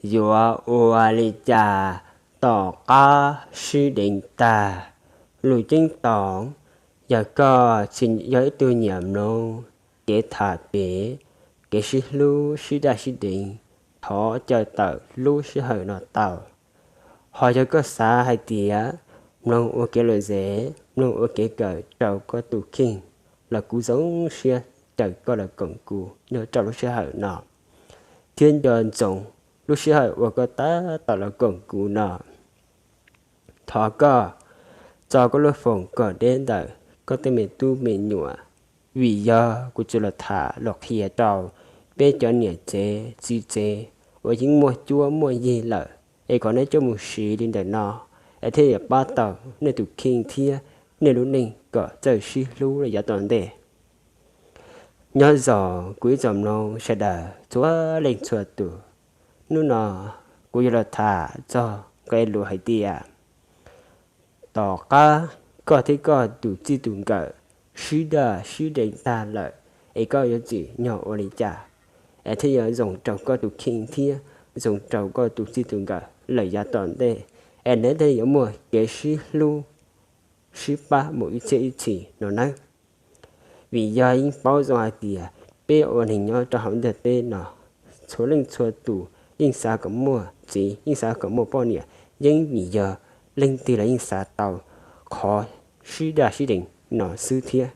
Yuav ua li cas tom qab sib deev tag? Lus ceeb toom, yog koj tsis yog ib tug nyiam mloog kev tham pem, kev sib hlub sib daj sib deev, thov caw tawm lub sij hawm no tau. Ho yog koj xav hais tias mloog ua kev lom zem, mloog ua kev kawm rau koj tus kheej, los kuv zoo siab caw koj los koom kuv nyob rau lub sij hawm no, thiab nco ntsoov lub sij hawm uas koj tab tom los koom kuv no. Thov koj tso koj lub foos kom deb ntawm koj tej me tub me nyuam, vim yog kuv tsuas los tham los qhia rau peb cov niam tsev txiv tsev uas yeej muaj cuab muaj yig lawm, es kom nej coj mus siv li ntawm no, es thiaj yuav pab tau nej tus kheej thiab nej lub neej kom txawj sib hlub los yav tom ntej. Nyob zoo kuv ib tsoom mloog sawv daws txhua leej txhua tus, hnub no kuv yuav los tham txog nqe lus hais tias, tom qab koj thiab koj tus txij tus nkawm sib daj sib deev tag lawm, es koj yuav tsim nyog ua li cas es thiaj yuav zoo rau koj tus kheej thiab zoo rau koj tus txij tus nkawm lawm yav tom ntej, es neb thiaj yuav muaj kev sib hlub sib pab mus ib txhiab ib txhis no nawb. Vim yog yeej paub zoo hais tias peb ua neeg nyob rau hauv ntiaj teb no, txhua leej txhua tus yeej xav kom muaj txiv, yeej xav kom muaj poj niam, yeej vim yog leej twg los yeej xav tau qhov sib daj sib deev no xwb thiab.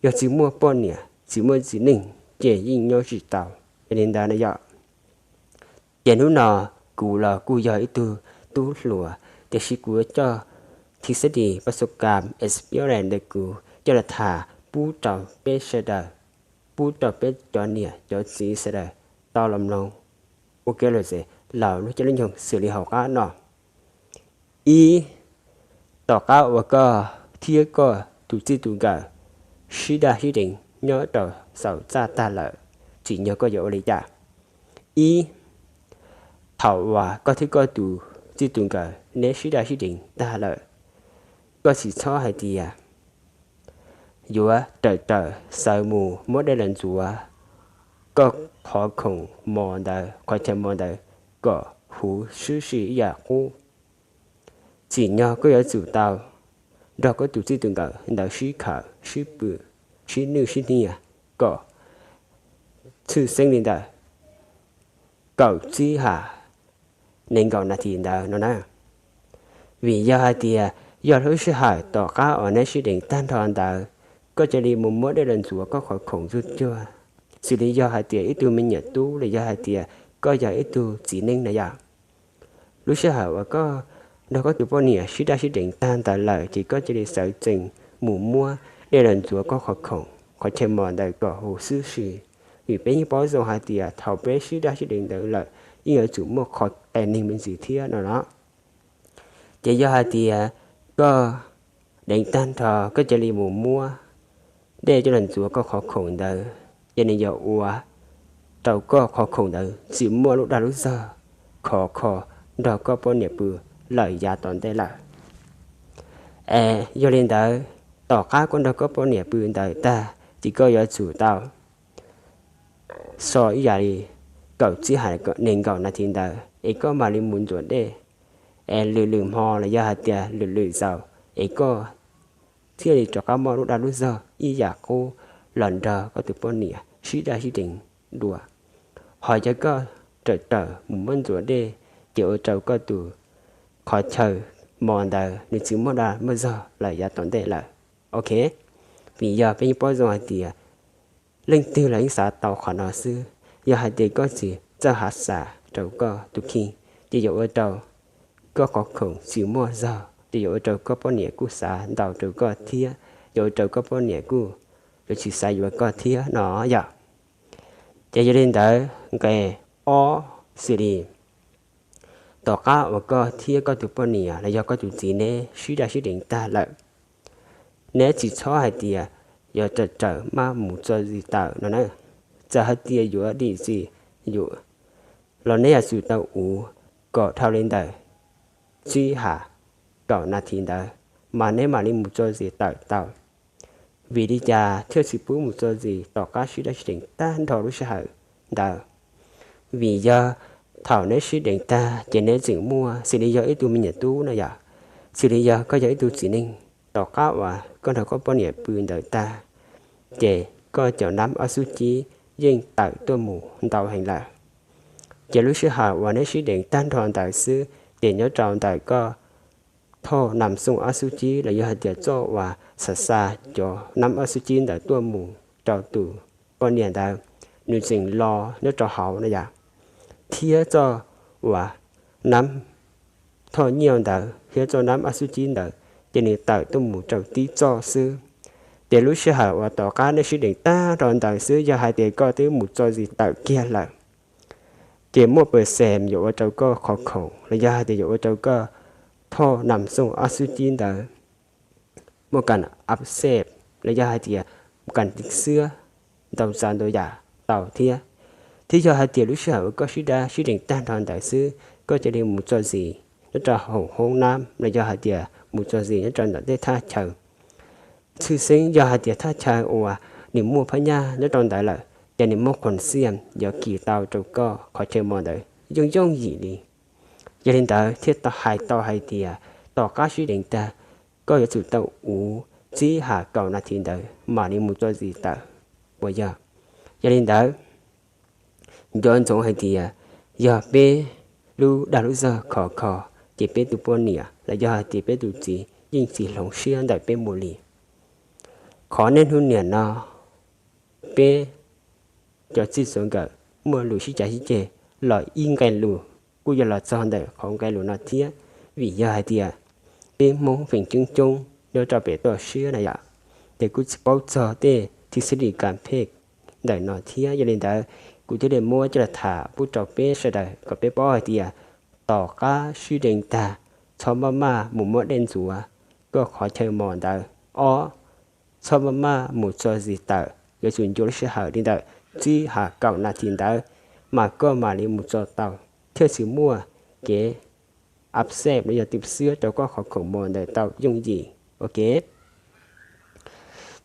Yog tsis muaj poj niam tsis muaj txiv neej ces yeej nyob tsis tau. Yog li ntawd no yog, ces hnub no kuv los kuj yog ib tug tub hluas, tiam sis kuv coj thib xeb dis pas xu kam experience ntawm kuv coj los tham pub rau peb sawv daws, pub rau peb cov niam cov txiv sawv daws tau los mloog ua kev lom zem los lub caij lub nyoog xws li hauv qab no. Ib, tom qab uas koj thiab koj tus txij tus nkawm sib daj sib deev nyob rau saum txaj tag lawm, tsim nyog koj yuav ua li cas? Ib, thaum uas koj thiab koj tus txij tus nkawm neb sib daj sib deev tag lawm, koj tsis txhob hais tias yuav raws raws sawv mus muab dej los ntxuav koj qhov khoom mos ntawd, qhov chaw mos ntawd kom huv sib si ib yam qub. Tsim nyog koj yuav tsum tau nrog koj tus txij tus nkawm ntawd sib khawm sib pw, sib nwj sib hnia kom txhwj xeeb li ntawm kaum tsib ha nees nkaum nas this ntawd no na. Vim yog hais tias yog lub sij hawm tom qab uas neb sib deev tag nrho ntawd, koj cia li mus muab dej los ntxuav koj qhov khoom zuj zus, xws li yog hais tias ib tug me nyuam tub los yog hais tias koj yog ib tug txiv neej na yom. Lub sij hawm uas koj nrog koj tus poj niam sib daj sib deev tag ntawd lawm ces koj cia li sawv tsees mus muab dej los ntxuav koj qhov khoom qhov chaw mos ntawd kom huv sib si. Vim peb yeej paub zoo hais tias thaum peb sib daj sib deev ntawd lawm yeej yuav tsum muaj qhov qe neeg me ntsis thiab no los. Ces yog hais tias koj deev tag nrho koj cia li mus muab dej coj los ntxuav koj qhov khoom ntawd, ces nws yuav ua rau koj qhov khoom ntawd tsis muaj lub dag lub zog khov kho nrog koj poj niam pw lawm yav tom ntej lawm. Es yog li ntawd, tom qab koj nrog koj poj niam pw ntawd tag ces koj yuav tsum tau so ib yam li kaum tsib ha nees nkaum nas this ntawd es koj mam li mus ntxuav dej. Es lwm lwm hmo los yog hais tias lwm lwm zaus es koj thiaj li rov qab muaj lub dag lub zog ib yam qub los nrog koj tus poj niam sib daj sib deev dua. Ho yog koj raws raws mus muab ntxuav dej ces ua rau koj tus qhov chaw mos ntawd nws tsis muaj dag muaj zog lawm yav tom ntej lawm. Ok, vim yog peb yeej paub zoo hais tias leej twg los yeej xav tau qhov no xwb. Yog hais tias koj tsis txawj hav xas rau koj tus kheej ces yuav ua rau koj qhov khoom tsis muaj zog, ces yuav ua rau koj poj niam kuj xav ntau rau koj thiab, yuav ua rau koj poj niam kuj yuav tsis xav yuav koj thiab no yom. Ces yog li ntawd nqe ob xws li tom qab uas koj thiab koj tus poj niam los yog koj tus txiv neb sib daj sib deev tag lawm, neb tsis txhob hais tias yuav raws raws maj mus txo zis tawm no na. Txawm hais tias yuav dim txim yuav los neb yuav tsum tau uv kom dhau li ntawm tsib ha kaum nas this ntawd mas neb mam li mus txo zis tawm tau. Vim li cas thiaj tsis pub mus txo zis tom qab sib daj sib deev tag nrho lub sij hawm ntawd? Vim yog thaum neb sib deev tag ces neb tseem muaj, xws li yog ib tug me nyuam tub no yom, xws li yog koj yog ib tug txiv neej, tom qab uas koj nrog koj poj niam pw ntawd tag, ces koj cov nab ob xub cib yeej tawm tuaj mus ntau heev lawm. Ces lub sij hawm uas neb sib deev tag nrho ntawd xwb, ces nyob rau ntawm koj thoj nam xooj ob xub cib los yog hais tias txoj uas xa xa cov nab ob xub cib ntawd tuaj mus rau tus poj niam ntawd, nws tseem los nyob rau hauv no yom, thiab txoj uas nab thoj nyiaj ntawd thiab txoj nab ob xub cib ntawd, ces nws tawm tuaj mus rau tib txoj xwb. Ces lub sij hawm uas tom qab neb sib deev tag nrho ntawd xwb, yog hais tias koj twb mus txo zis tawm kiag lawm, ces muaj pes xees yuav ua rau koj qhov khoom los yog hais tias yuav ua rau koj thoj nam xooj ob xub cib ntawd muaj kam ab xej los yog hais tias muaj kam tiv xwab ntau txav ntau yam tau thiab. Thiab yog hais tias lub sij hawm uas koj sib daj sib deev tag nrho ntawd xwb, koj cia li mus txo zis nyob rau hauv hoob nab los yog hais tias mus txo zis nyob rau ntawm tej thaj chaw, tshwj xeeb yog hais tias thaj chaw uas nws muaj phab nyaj nyob rau ntawd lawm, ces nws muaj qhov xiam yuav kis tau rau koj qhov chaw mos ntawd yooj yooj yim li. Yog li ntawd thiaj tau hais tau hais tias tom qab sib deev tag, koj yuav tsum tau uv tsib has kaum nas this ntawd mam li mus txo zis tawm, puas yog? Yog li ntawd, nco ntsoov hais tias yog peb lub dag lub zog khov kho, ces peb tus poj niam los yog hais tias peb tus txiv yeej tsis hloov siab ntawm peb mus li. Qhov niaj hnub niam no peb cov txij txuas nkawm muaj lus sib cav sib ceg los ib nqe lus kuj yuav los txog ntawm qhov nqe lus no thiab, vim yog hais tias peb Hmoob feem coob coob nyob rau pem toj siab na yom, ces kuj tsis paub txog tej thib xib lis kas phej ntawm no thiab. Yog li ntawd, kuv thiaj li muab coj los tham pub rau peb sawv daws kom peb paub hais tias tom qab sib deev tag, txhob maj maj mus muab dej ntxuav koj qhov chaw mos ntawd. Ob, txhob maj maj mus txo zis tawm, yuav tsum ncua lub sij hawm li ntawm tsib has kaum nas this ntawd, mas koj mam li mus txo tau, thiaj tsis muaj kev ab xej los yog tiv xwab rau koj qhov khoom mos ntawd tau yooj yim. Ok,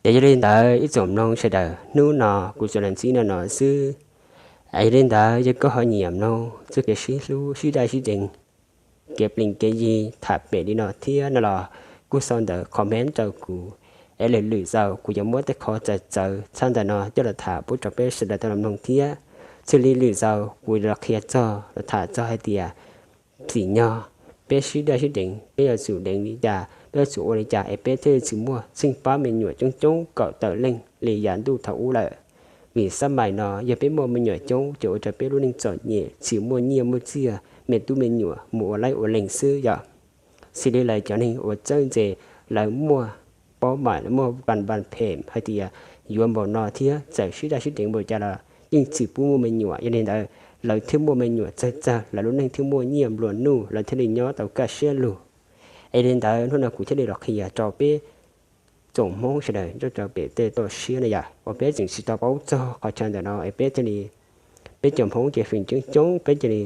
ces yog li ntawd ib tsoom mloog sawv daws, hnub no kuv tsuas los ntsib no no xwb. Yog li ntawd yog koj ho nyiam mloog txoj kev sib hlub sib daj sib deev, kev plees kev yi tham pem li no thiab no los kuj sau ntawv comment rau kuv, es lwm lwm zaus kuv yuav muab tej qhov txawv txawv txhab ntawm no coj los tham pub rau peb sawv daws tau los mloog thiab. Xws li lwm zaus kuv los qhia txog los tham txog hais tias tsim nyog peb sib daj sib deev, peb yuav tsum deev li cas, peb yuav tsum ua li cas es peb thiaj li tsis muaj txheej pab me nyuam coob coob kaum tawm leej li yav ntuj thaum ub lawm. Vim xab mais no yog peb muaj me nyuam coob ces ua rau peb lub neej txom nyem, tsis muaj nyiaj muaj txiaj, me tub me nyuam mus ua laib ua lees xwb yom. Xws li lawv cov neeg uas txawj ntse, lawv muaj paub mais, lawv muaj npa npa phem hais tias yuav npaum no thiab txawm sib daj sib deev npaum cas los yeej tsis pub muaj me nyuam. Yog li ntawd, lawv thiaj muaj me nyuam txawg txawg, lawv lub neej thiaj muaj nyiaj nplua nuj, lawv thiaj li nyob tau kaj siab lug. Es li ntawd hnub no kuv thiaj li los qhia rau peb tsoom Hmoob sawv daws nyob rau pem tej toj siab na yom, uas peb tseem tsis tau paub txog qhov chaw ntawm no es peb thiaj li, peb cov Hmoob ces feem coob coob peb cia li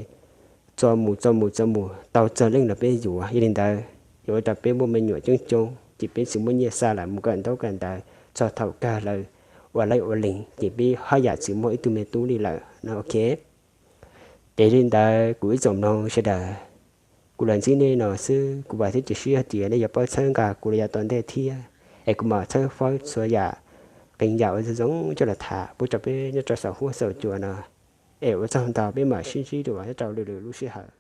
txo mus txo mus txo mus tau txog leej los peb yuav. Yog li ntawd, yuav ua rau peb muaj me nyuam coob coob ces peb tsis muaj nyiaj xa lawm mus kawm ntaub kawm ntawv txog thaum kawg lawv ua laib ua lees ces peb haj yam tsis muaj ib tug me tub li lawm no. Ok, ces li ntawd kuv ib tsoom mloog sawv daws, kuv los ntsib nej no xwb, kuv vam thiab cia siab hais tias nej yuav pab txhawb nqa kuv los yav tom ntej thiab, es kuv mam txhawb fawb txhua yam qee yam uas zoo zoo coj los tham pub rau peb nyob rau saum huab saum cua no. Es ua tsaug ntau, peb mam sib ntsib dua nyob rau lwm lwm lub sij hawm.